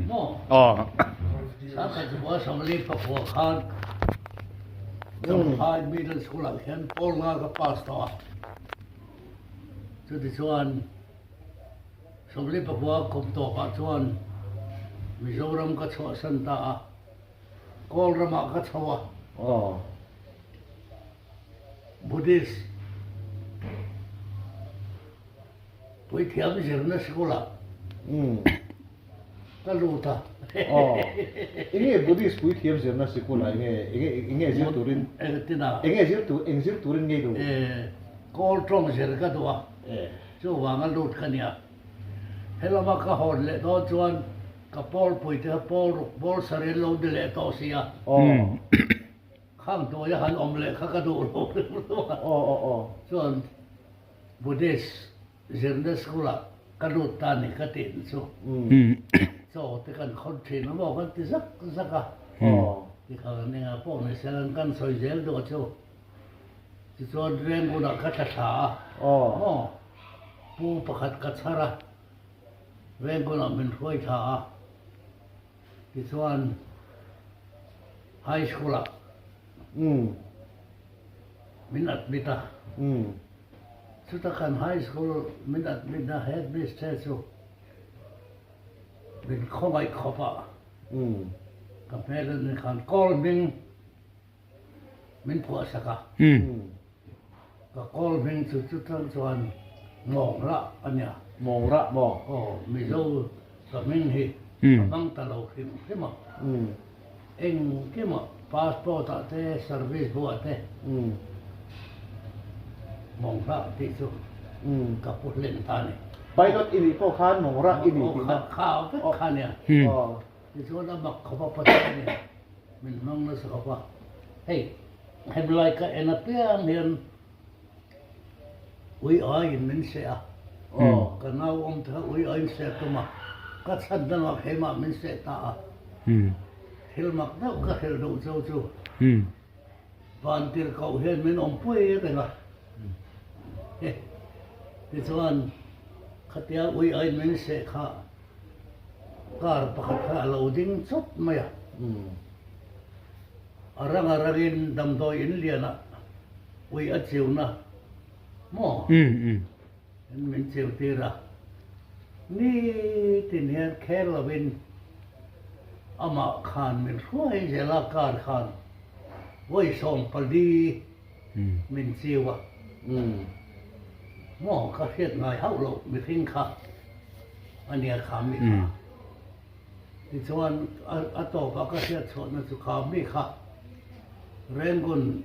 Maw? Aw. Sangkhat Zukua 49 khan Champhai Middle School ah khian pawl nga ka pass tawh a. Chutichuan 49 kum tawpah chuan Mizoram ka chhuahsan ta a, Kawlramah ka chho a. Aw. Buddhist Puithiam zirna sikul-ah ka lut a. Aw. Enge Buddhist puithiam zirna sikul-ah enge enge enge zir turin Engtin a? Enge zir tur eng zir turin ngei duh? E, kawl tawng zir ka duh a. E. Chuvanga lut ka nia. Helama ka hawn leh dawn chuan ka pawlpui te kha pawl ruk pawl sarih an lo ni leh tawh si a. Aw. Khang hnuaia han awm leh kha ka duh lo ringlo a. Aw aw aw. Chuan Buddhist zirna school ah ka lut ta ni ka tih chu chaw te kan khawn thin a maw kan ti zak zak a, tikhan engah pawh ni se lan kan sawi zel duh a chu. Tichuan Rangoon ah ka tla thla a maw pu pakhat ka chhar a, Rangoon ah min hruai thla a, tichuan high school ah Min admit a. Chuta kan high school min admit na headmistress chu min khawngaih khawp a. Ka hmel a ni khan kawl hming min phuah sak a. Ka kawl hming chu chutang chuan Mawngrah a nia. Mawngrah maw? Aw, Mizo ka hming hi ka hmang ta lo hrim hrim a. Engkimah passport ah te service bu ah te Mawngrah tih chu ka pu hlen ta a ni. Pilot i nih pawh khan Mawngrah i ni tihna. Aw kha vek kha nia. Tichuan a mak khawp a Pathian in min hmang nasa khawp a. Hei hemlai ka en apiang hian Ui aiin min seh a, ka nau awm te kha ui aiin seh tum a, ka chhan dangah keimah min seh ta a. Thil mak deuh ka hrilh duh chu chu vantir koh hian min awmpui reng a. Tichuan khatia ui aiin min seh kha car pakhat kha a lo ding chawp mai a. A rang a rangin damdawi in lianah Ui a chiuna maw? In min chiu tir a. Nitin hian kher lovin amah khan min hruai zel a, car khan vawi 14 min chiu a. Maw ka hriat ngai hauh loh mihring kha a nia kha mi kha. Tichuan a tawpah ka hriat chhuahna chu kha mi kha Rangoon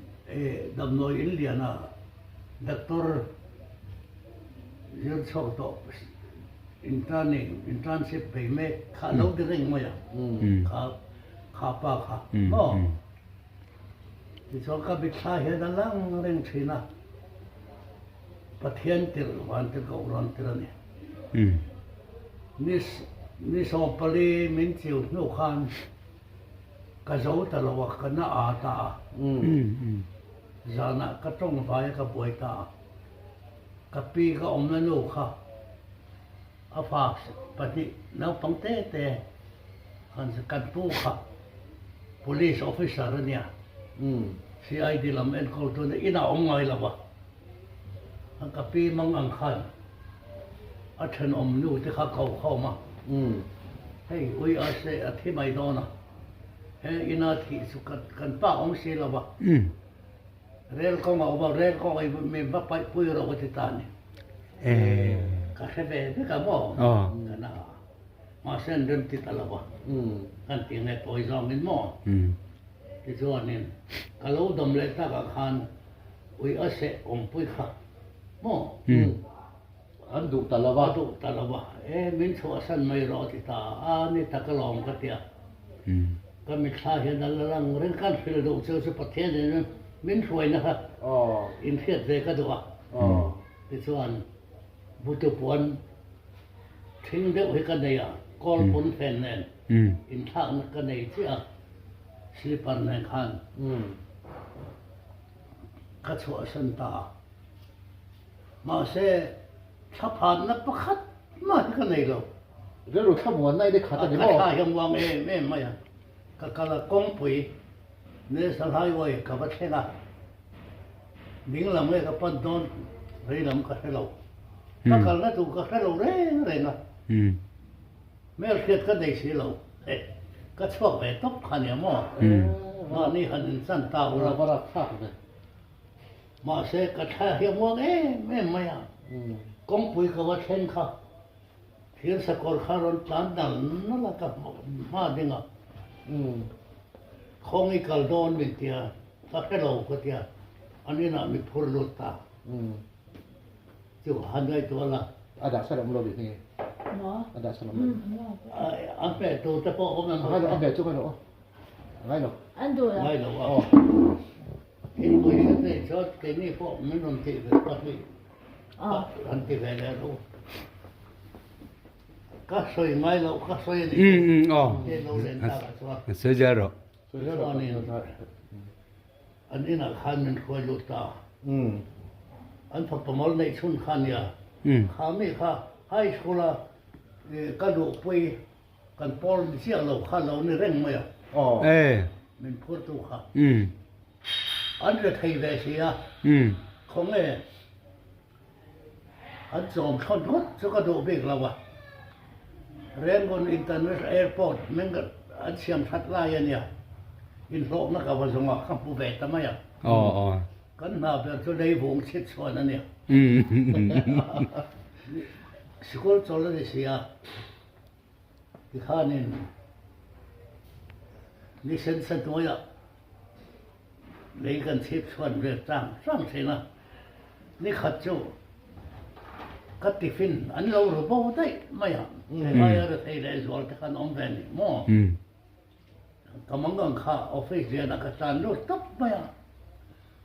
damdawi in liana doctor zir chhuak tawh interning internship bei mek kha a lo ti reng mai a kha kha pa kha maw tichuan ka mitthla hian a lang reng thin a Pathian tirh van tirh koh rawn tir a ni. Ni ni 14 min chiu hnu khan ka zo ta lo a, ka na a ta a. Zanah ka tawng vai a ka buai ta a. Ka pi ka awmna nu kha a fa pahnih naupang te te han kan pu kha Police officer a nia. CID lam enkawl tu a nia, inah awm ngai lo va. A ka pi mang ang khan a thenawm nu te kha ko khawm a, hei ui a se a thi mai dawn a, he ina thih chu kan pa awm si lo va, rel kawng a awm a, rel kawng ah min va paih pui rawh ka ti ta a ni. Ka hre ve vek a maw? Ka na a, mahse an rem ti ta lo va, kan ti nge tawi zawngin maw? Tichuanin ka lo dam leh takah khan Ui a seh awmpui kha maw? An duh ta lo va. A duh ta lo va. E, min chhuahsan mai rawh a ti ta a, ni tak alawm ka ti a. Ka mitthla hian a la lang reng, kan hrilh duh chu chu Pathian in min hruaina kha inhriat ve ka duh a. Tichuan butu puan thing deuh hi ka nei a, kawl pawn fen nen inthlakna ka nei chiah a, slipper nen khan. Ka chhuahsan ta a. Mahse, thlaphanna pakhat mah hi ka nei lo. Rilru thlamuanna i ni khat a ni maw? Ka thla hian uang em em mai a, ka kal a kawngpui National Highway ka va thleng a, ding lam nge ka pan dawn rei lam ka hre lo. Ka kalna tur ka hre lo reng reng a, hmelhriat ka nei si lo. Ka chhuak ve tawp kha nia maw? Mahni han inchan ta ula. Mahse ka thla hian uang em em mai a, kawngpui ka va thleng kha. Thir sakawr kha rawn tlan nal nal a ka hma ding a, Khawng i kal dawn min ti a, ka hre lo ka ti a, an inah mi phur lut ta. Chu han ngaihtuah la. A dah san awm lo bik nge? A dah san awm lo. A hmeh tur te pawh awm em? A hmeh chu ngai lo. Ngai lo. Ngai lo a. Thingpui hret nei chuan keini pawh min rawn tih ve pahnih. An ti ve leh lo. Ka sawi ngai loh ka sawi a ni. Te lo len tak ah chuan. Sawi zel rawh. Chuanin an inah khan min hruai lut ta. An fapa mal neih chhun kha a nia. Kha mi kha high school a ka luhpui kan pawl ni chiah lo kha lo ni reng mai a. Min phurtu kha. An re thei ve si a, khawnge an chawm thawn ngawt chu ka duh bik lo a. Rangoon International Airport meng an siam that lai a nia, inhlawhna ka va zawng a, ka hmu ve ta mai a. Kan hna ber chu leivung chhit chhuan a nia. Sikul chawl a ni si a. Tikhanin ni sensa hnuaiah lei kan chhip chhuan vel chang chang thin a, ni khat chu ka tiffin an lo ru bo daih mai a, hei aia rethei leh zual te khan awm ve ni maw? Ka mangang kha office lianah ka tlan lut tawp mai a,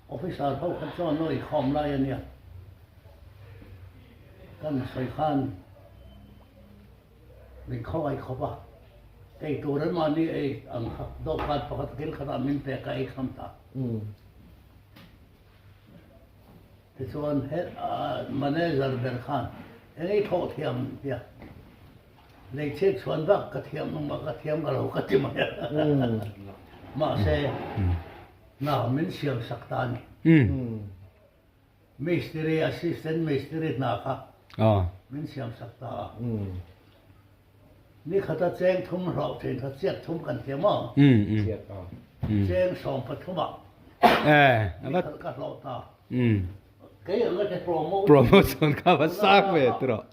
officer ho kha chuan aw ikhawm lai a nia, kan sawi khan min khawngaih khawp a, ei tur an mahni ei ang kha dawhkan pakhat kil khatah min pek a ei kham ta. Tichuan he manager ber khan eng ei thawh thiam tia lei chhit chhuan vak ka thiam ang mah ka thiam ka lo ka ti mai a. Mahse hna min siam sak ta a ni. Mistiri, assistant mistiri hna kha min siam sak ta a. Ni khata cheng thum hlauh thin kha chiat thum kan thiam a. Cheng 13 ah ni khat ka hlauh ta. Kei ang a te promotion. Promotion kha va sak ve tawh.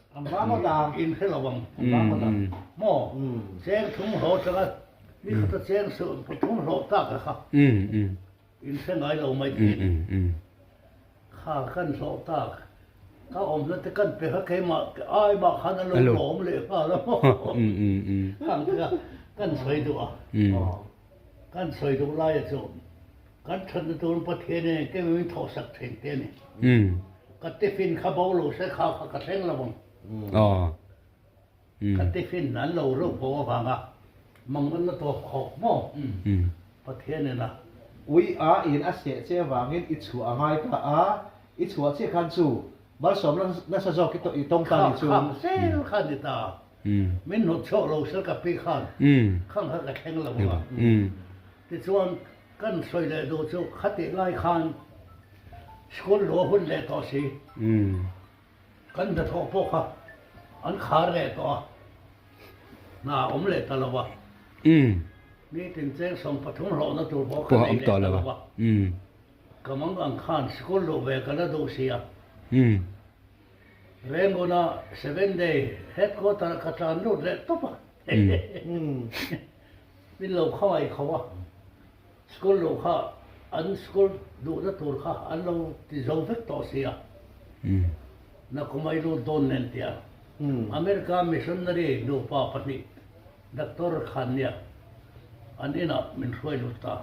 In hre lo ang. Maw? Cheng thum hlauh atanga ni khata cheng 13 hlauh tak a kha. In hre ngai lo mai thin. Kha kan hlawh tak, ka awmna te kan pe kha keimah ai mah khan a lo lawm leh nghal a maw? Khang te kha kan sawi duh a. Kan sawi duh laia chu kan thatna turin Pathian in engkim min thawhsak thin te a ni. Ka tiffin kha bo lo se kha kha ka thleng lo ang. Ka tiffin an lo reuh bo avanga mang an la tawp khawk maw? Pathian in a. Ui a in a seh che avangin i chhuah a ngai ta a, i chhuah chiah khan chu malsawm nasa zawk i tawng ta ni chu. Kha khang zel kha ni ta. Min hnawt chhuak lo sel ka pi khan khang kha ka thleng lo a. Tichuan kan sawi leh duh chu khatih lai khan school luah hun leh tawh si. Kan hnathawh pawh kha an khar leh tawh a, hna a awm leh ta lo a. Nitin cheng 13 hlawhna tur pawh ka nei leh ta lo a. Ka mang ang khan sikul luh ve ka la duh si a. Renguna Seven Day headquarter ah ka tlan lut leh tawp a. Min lo khawngaih kho a. School luh kha an school duhna tur kha an lo ti zo vek tawh si a, Nakumai lut dawn nen tia America missionary nupa pahnih Doctor khan nia an inah min hruai lut ta.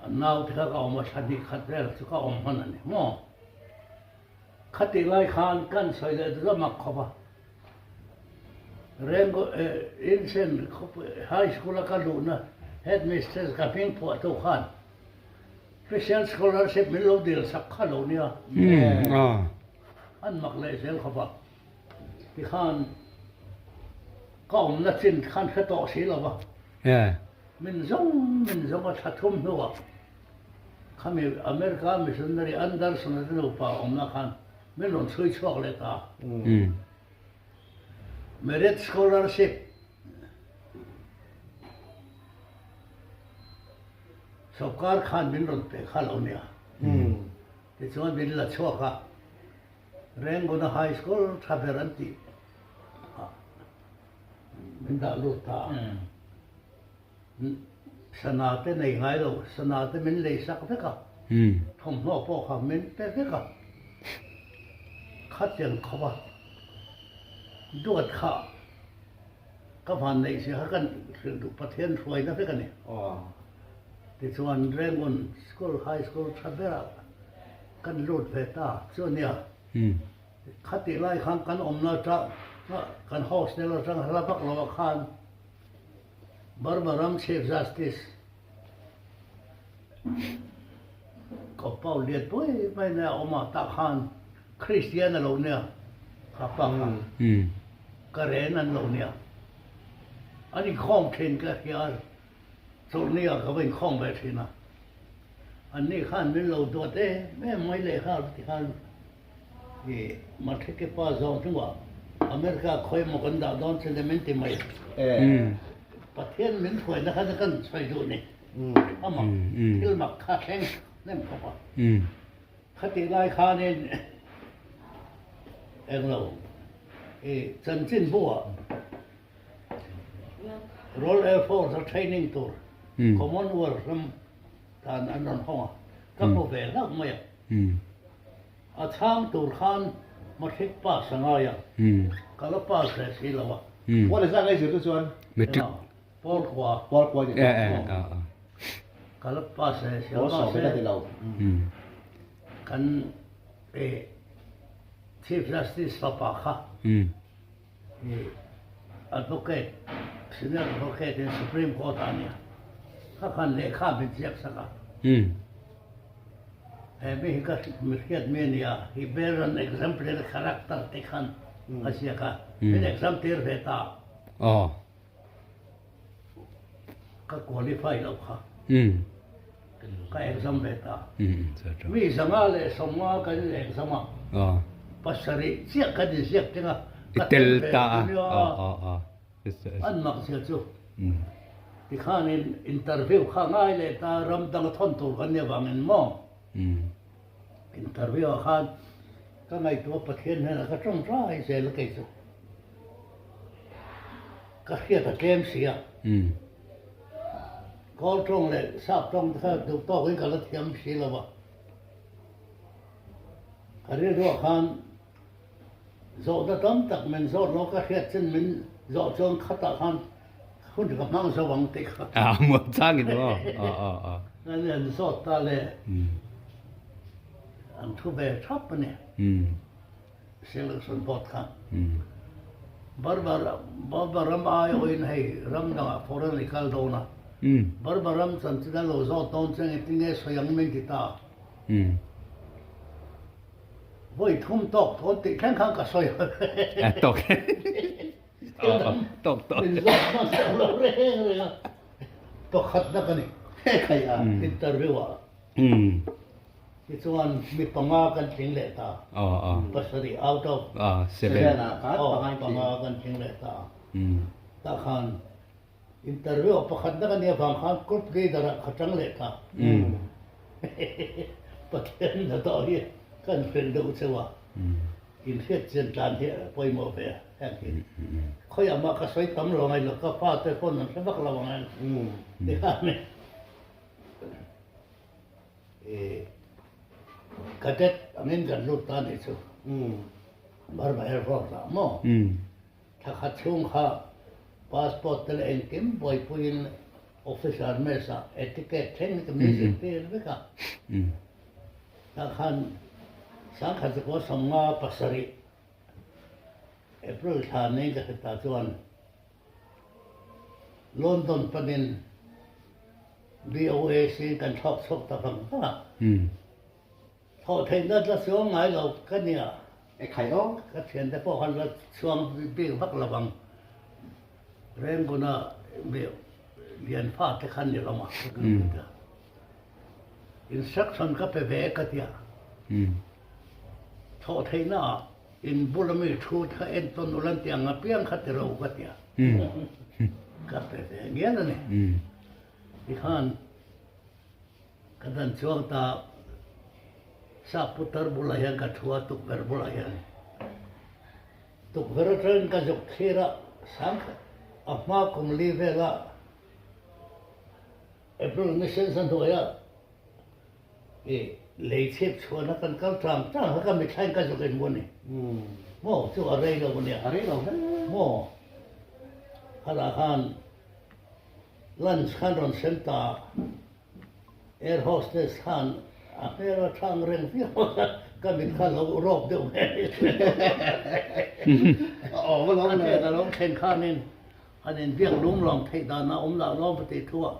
An naute kha ka awm a, thla hnih khat vel chu ka awm hman a ni maw? Khatih lai khan kan sawi leh duh a mak khawp a. Rengo Insen khawpui High School a ka luhna Headmistress ka hming phuahtu khan Special Scholarship min lo dil sak kha lo nia. An mak leh zel khawp a. Tikhan ka awmna chin khan hre tawh si lo va. Min zawng min zawng a thla thum hnuah khami America missionary Anderson-a te nupa awmna khan min rawn chhui chhuak leh ta. Merit Scholarship Sawrkar khan min rawn pe kha lo nia. Tichuan min la chhuak a, Renguna High School tha ber an tih ah min dah lut ta a. Sana te nei ngai lo, sana te min lei sak vek a, thawmhnaw pawh kha min pe vek a, khatiang khawp a duat kha ka van neih si kha kan hrilh duh Pathian hruaina vek a ni. Tichuan Rangoon School High School tha berah kan lut ve ta chu a nia. Khatih lai khan kan awmna atang kan hostel atang hla vak lo ah khan Burma ram Chief Justice Compound lian pui mai nia awm a tah khan Christian a lo nia kha pa kha Karen an lo nia an inkhawm thin ka hria a chawlhni ah ka va inkhawm ve thin a an ni khan min lo duat em em mai leh kha ti khan I Matheke pa zawng hnuah America khawi emaw kan dah dawn che le min ti mai. Pathian min hruaina kha kan sawi duh ni. A mak, thil mak kha thleng hnem khawp a. Khatih lai khanin englo i chanchin buah Royal Air Force a training tur Commonwealth ram tan an rawn hawng a, ka hmu ve hlauh mai a. A chhang tur khan matric pass a ngai a, ka la pass ve si lo a. Pawl ezah ngai zir tu chuan? Matric. Pawl kua. Pawl kua ni tawh. Ka la pass ve si lo. Pawl sawm la ti lo. Kan Chief Justice fapa kha Advocate, Senior Advocate in Supreme Court ah a nia. Kha khan lehkha min ziak sak a. He mi hi ka mi hriat mi a nia, he bears an exemplary character tih khan a ziak a. Min exam tir ve ta. Ka qualify loh kha. Ka exam ve ta. Mi 500 leh 50 kan in exam a. Pasarih chiah kan inziak teng a. I tel ta a. An mak zia chu. Tikhanin interview kha ngai leh ta ram dang thawn tur kan nih avangin maw. Interview ah khan ka ngaihtuah Pathian hnenah ka tawngtai zel a kei chu. Ka hriat a tlem si a. Kawl tawng leh sap tawng te kha duh tawkin ka la thiam si lo va. Ka rilruah khan zawhna tam tak min zawt lo ka hriat chin min zawh chuan khatah khan hun ka hmang zo ang tih kha. A muan changin maw? An han zawt ta le an thu ve thap a ni. Selection board kha Barbar Barbar ram aiawhin hei ram dangah foreign i kal dawn a, Barbar ram chanchin a lo zawt dawn che nge tinge sawi ang min ti ta. Vawi thum tawk thawn tih thleng khan ka sawi a. Tawk tawk tawk. Min zawt hmasa lo reng reng a, pakhatna ka ni interview ah. Tichuan mi panga kan tling leh ta. Pasarih out of seven panga kan tling leh ta. Tah khan interview ah pakhatna ka nih avang khan group leader ah ka tang leh ta. Pathian hnathawh hi kan hrilh deuh cheu a, inhriat chian tlan hi a pawimawh ve heng hi. Khawiah mah ka sawi tam lo ngai lo, ka fate pawn an hre vak lo ang em. Tikhan Cadet angin kan lut ta nih chu Burma Air Force ah maw thla khat chhung kha passport te leh engkim buaipuiin officer mess ah etiquette thleng hi ka min zirtir vek a tah khan sangkhat zakua 57 April thla nei ka hre ta chuan London panin BOAC kan thlawk chhuak ta vang vang a. Thawh theihna tla chuang ngai lo ka nia. E khai aw. Ka thiante pawh khan la chhuang bik vak lo ang. Renguna mi lian fa te khan ni hlawm a. Instruction ka pe ve ka tia. Thawh theihna ah in bula mi thu te kha entawn ula an ti ang apiang kha ti ro ka tia. Ka pe ve ngial a ni. Tikhan Ka dan chuang ta sap putar bulah hian ka thu a, tukverh bulah hian. Tukverh atangin ka zuk thlir a, sang a hma kum li vela April ni sensa hnuaia i lei chhip chhuahna kan kal tang tang kha ka mithlain ka zuk in maw ni? Maw chu a rei lo ania. A rei lo hle. Maw khalah khan Lunch khan rawn sem ta a, air hostess khan a hmel a thang reng viau a, ka mit kha lo rawp deuh mai a hnen a lo thlen khanin an inbiak lung lawng theih dan a awm lah lawm a tih thu a,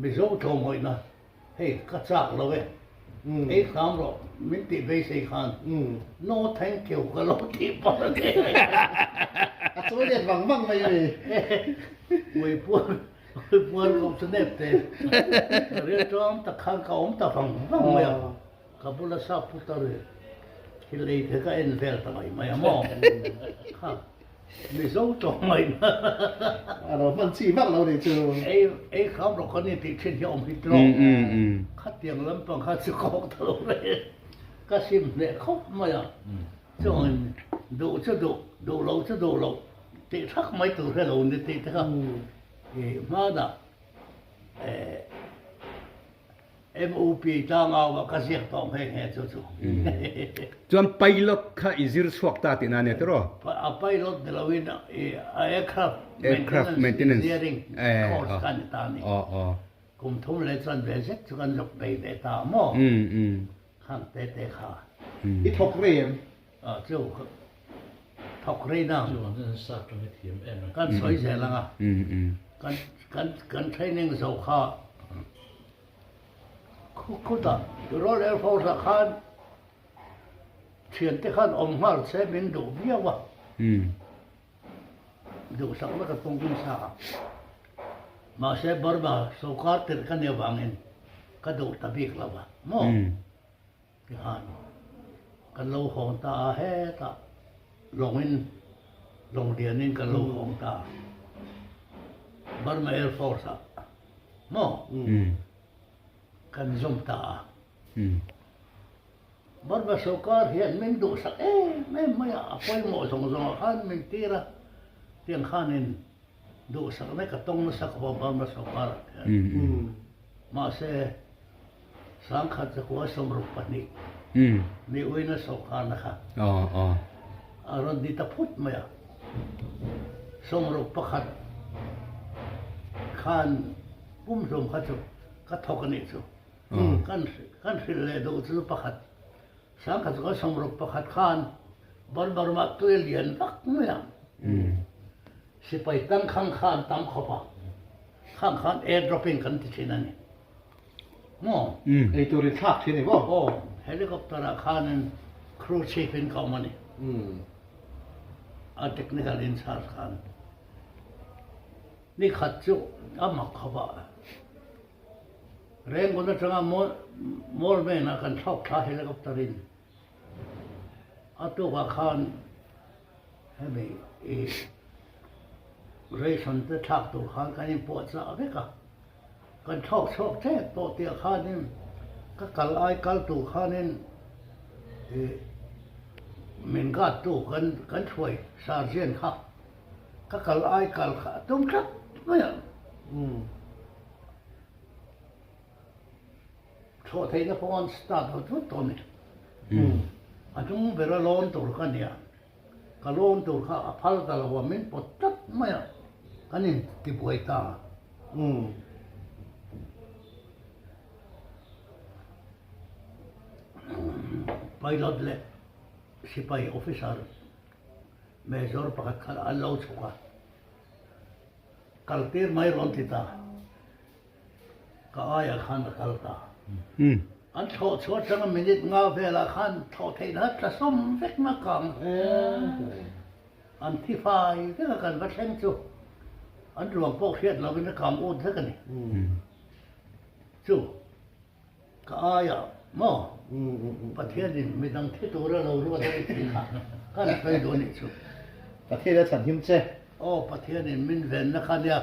Mizo tlawmhawihna hei ka chak lo e, ei hram rawh min tih beisei khan no thank you ka lo tih palh a ni. A chawi let vang vang mai a ni. Ui puar ui puar ka awm chu nep te ril tlawm tak khan ka awm ta vang vang mai a, ka bula sap putar hi lei te ka en vel ta mai mai a maw kha. Mizo tawng mai na. A lo hman chi vak lo nih chu. Ei ei kham rawh kan intih thin hi a awm hi tawk. Khatiang lampang kha chu kawk ta lo reng. Ka sim hneh khawp mai a. Chuangin duh chu duh, duh lo chu duh lo tih thak mai tur hi a lo ni tih te kha i hmanah eh MUP tlangau ah ka ziak tawh nghe nghe chu chu. Chuan pilot kha i zir chhuak ta tihna ania tiraw? A pilot ni loin a aircraft maintenance engineering course kha ni ta a ni. Kum thum leh chuan ve zet chu kan zuk bei ve ta maw? Khang te te kha. I thawk rei em? Chu thawk rei na. Kan sawi zel ang a. Kan training zo kha. Khutah Royal Air Force ah khan thiante khan awm nghal se min duh viau a, duhsakna ka tum nasa a, mahse Burma sawrkar tirh ka nih avangin ka duh ta bik lo a maw tikhan kan lo hawng ta a hetah lawngin lawng lianin kan lo hawng ta a Burma Air Force ah. Maw? Kan zawm ta a. Burma sawrkar hian min duhsak em em mai a, a pawimawh zawng zawngah khan min tir a, tiang khanin duhsakna ka tawng nasa khawp a Burma sawrkarah te hian. Mahse, sangkhat zakua 62 mi uina sawrkarna kha a rawn ni ta phut mai a. 61 khan pumhlum kha chu ka thawk a nih chu. Kan kan hrilh leh duh chu pakhat sangkhat chu kan 61 khan Burma ramah tui a lian vak mai a. Sipai tangkhang khan tam khawp a, khang khan air dropping kan ti thin a ni. Maw? Ei tur in thlak thin i maw? Aw, helicopter ah khanin crew chief in ka awm a ni. A technical in charge khan. Ni khat chu a mak khawp a, Rangoon atanga Moulmein ah kan thlawk thla helicopter in. A tukah khan hemi i ration te thlak tur khan kan inpuahchah vek a. Kan thlawk chhuak tep tawh tih ah khanin ka kal ai kal tur khanin i min guard tu kan kan hruai sergeant kha ka kal ai kal kha a tum tlat mai a. Thlawh theihna pawh an start vut vut tawh a ni. A hnung bera lawn tur kha a nia. Ka lawn tur kha a phal ta lo a, min pawt tlat mai a, kan intibuai ta a. Pilot leh sipai officer major pakhat kha an lo chhuk a, kaltir mai rawn ti ta. Ka aiah khan a kal ta. An thlawh chhuah atanga minute nga velah khan thlawh theihna tla sawm vek na kang an thi fai vek a kan va thleng chu an ruang pawh hriat lovin a kang ut vek a ni. Chu ka aiah maw Pathianin midang thi tura lo ruat a ni tih kha kan sawi duh a nih chu. Pathian a chhan him che. Aw Pathianin min venna kha nia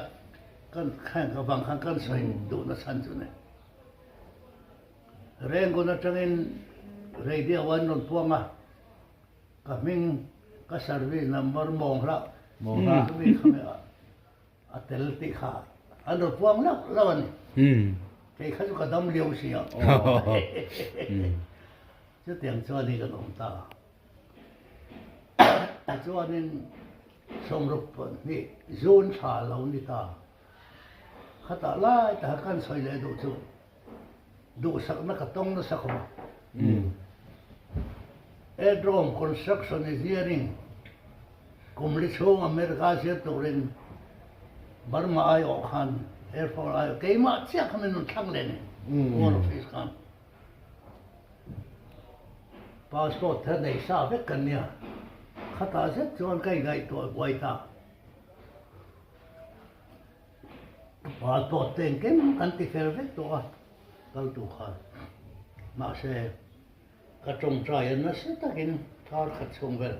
kan khan ka vang khan kan sawi duhna chhan chu ni. Rengun atangin radio an rawn puang a, ka hming ka service number mawng hlah chumi kha mi a tel tih kha an rawn puang lauh lauh a ni. Kei kha chu ka dam liau si a. Chutiang chuan hi kan awm ta. Tichuanin 62 June thla lo ni ta. Khatah lai taha kan sawi leh duh chu duhsakna ka tawng nasa khawp a. Aerodrome Construction Engineering kum li chhung America zir turin Burma aiawh khan Air Force aiawh keimah chiah kha min rawn thlang leh ni War Office khan. Passport kha nei sa vek kan nia. Khatah zet chuan ka ingaihtuah buai ta. Passport te engkim kan ti fel vek tawh a, kal tur khan. Mahse, ka tawngtai a nasa takin thar khat chhung vel.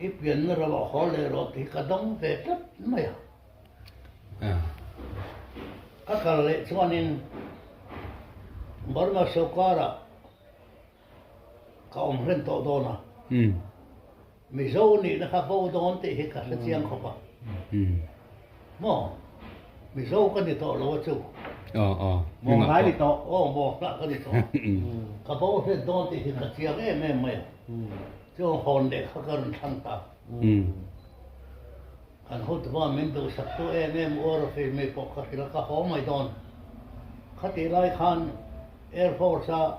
I pianna ramah haw leh rawh tih ka dawng ve tlat mai a. Ka kal leh chuanin Burma sawrkarah ka awm hlen tawh dawn a, Mizo nihna kha bo dawn tih hi ka hre chiang khawp a. Maw? Mizo ka ni tawh lo a chu. Maw hlai ni tawh. Aw, maw hlah ka ni tawh. Ka bo hlen dawn tih hi ka chiang em em mai a. Chu hawn leh kha ka rawn thlang ta. Kan hotupa min duhsak tu em em uar a fei mai pawh ka hrilh a, ka haw mai dawn. Khatih lai khan Air Force a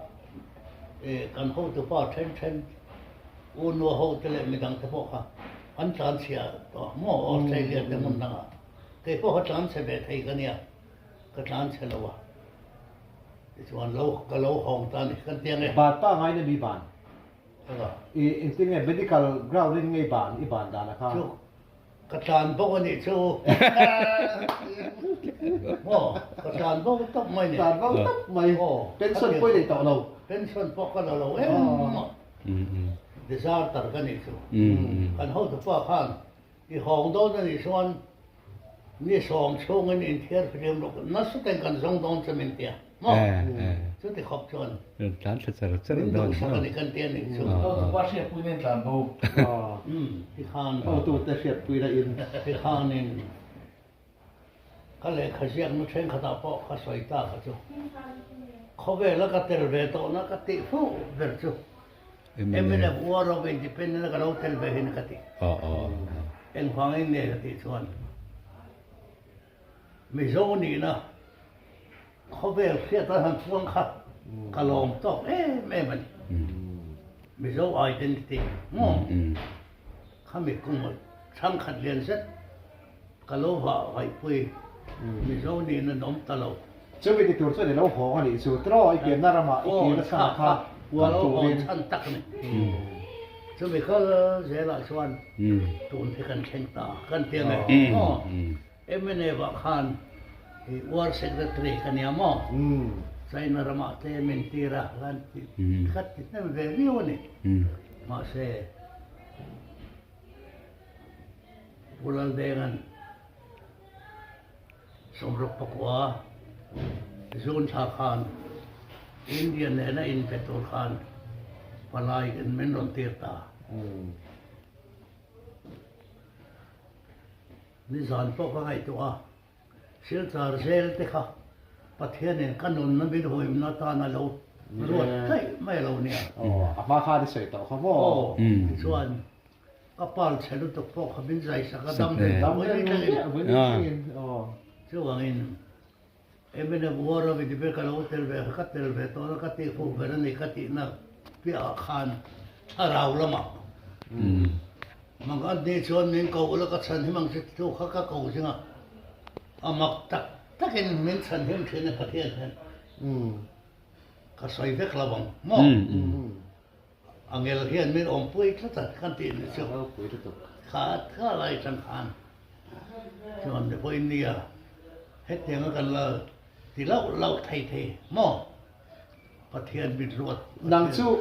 kan hotupa then then u nua ho te leh midang te pawh kha an tlan chhia tawh maw Australia te hmun dangah. Kei pawh kha tlan chhe ve thei ka nia, ka tlan chhe lo a. Tichuan lo ka lo hawng ta a ni, kan ti ang e. Ban pa ngaina mi ban. I engtin nge medical ground in ngei ban i ban dan a kha? Chu ka tlan bawk a nih chu. Maw ka tlan bo tawp mai ni. Tlan bo tawp mai. Pension pawh i nei tawh lo. Pension pawh ka la lo em a. Deserter ka nih chu. Kan hotupa khan I hawng dawn a nih chuan mi sawm chhungin inthiar fihlim rawh nasa ten kan zawng dawn che min tia maw? Chuti khawp chuan Tlan thla char char min duhsak a ni kan tia nih chu. Hotupa hriatpui nen tlan bo. Tikhan Hotute hriatpui na in. Tikhanin ka lehkha ziakna thenkhatah pawh ka sawi ta kha chu khawvela ka tel ve tawhna ka tih fuh ber chu. Mnf War of Independence a ka lo tel ve hin ka ti. Engvangin nge ka tih chuan Mizo nihna khawvel hriat a han chuang kha ka lawm tawk em em a ni. Mizo identity maw khami kum chhangkhat lian zet Ka lo vah vaihpui Mizo niin an awm ta lo. Chumi ti tur chuan i lo hawng a nih chu tiraw i pianna ramah i kir a chhan a kha puan turin. Ka lo hawn chhan tak a ni. Chumi kal zelah chuan tun hi kan thleng ta kan ti ang e maw? MNF ah khan i War Secretary ka nia maw? China ramah te min tir a kan ti ka ti hnem ve viau a ni. Mahse. Pu Laldenga'n 69 June thla khan India nena inpe tur khan palai in min rawn tir ta. Nizan pawh ka ngaihtuah a, Silchar zel te kha Pathianin ka nunna min huimna atan a lo ruat daih mai a lo nia. A hma khan i sawi tawh kha maw? Aw, tichuan Ka pal chhe lutuk pawh kha min zai sak a, dam reng dam reng thlengin. Chuvangin MNF War of Independence ka lo tel ve kha ka tel ve tawh a, ka tih fuh ber a ni ka tihna piahah khan thlarau lamah mang an ni chuan min ko ula ka chhan him ang che titu kha ka ko zing a, a mak tak takin min chhan him thin a Pathian hian. Ka sawi vek lo ang maw? Angel hian min awmpui tlat a kan tih ni chu. Kha kha lai atang khan chuan ni pawhin nia hetianga kan la ti lauh lauh thei thei maw? Pathian min ruat. Nang chu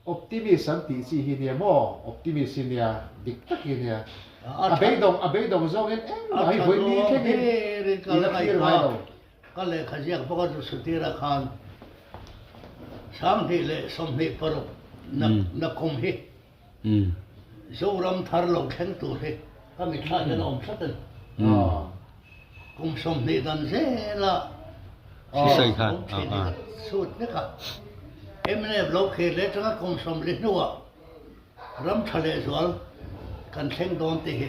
Optimist an tih chi hi nia maw? Optimist hi nia, dik tak hi nia. A beidawng a beidawng zawngin engmah hi vawi ni thlengin i la thlir ngai lo. Ka lehkha ziak bawk a chu Sutira khan 2026 na kum hi Zoram thar lo thleng tur hi ka mitthla hian a awm tlat a ni. Kum 20 dan zela awm thin hi ka chhut vek a. Mnf lo khir leh atanga kum 40 hnuah ram tha lehzual kan thleng dawn tih hi.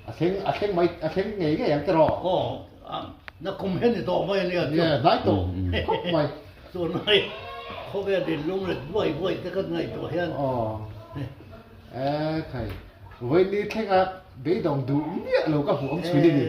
A thleng a thleng mai a thleng ngei ngei ang tiraw? Aw, na kum hian i tawh mai a nia chu. Nia, hnai tawh khawp mai. Tunlai khawvel in lunglet buai buai te kan ngaihtuah hian. Aw, e khai, vawiin ni thlenga beidawng duh miah lo ka hmuh awm chhun i ni.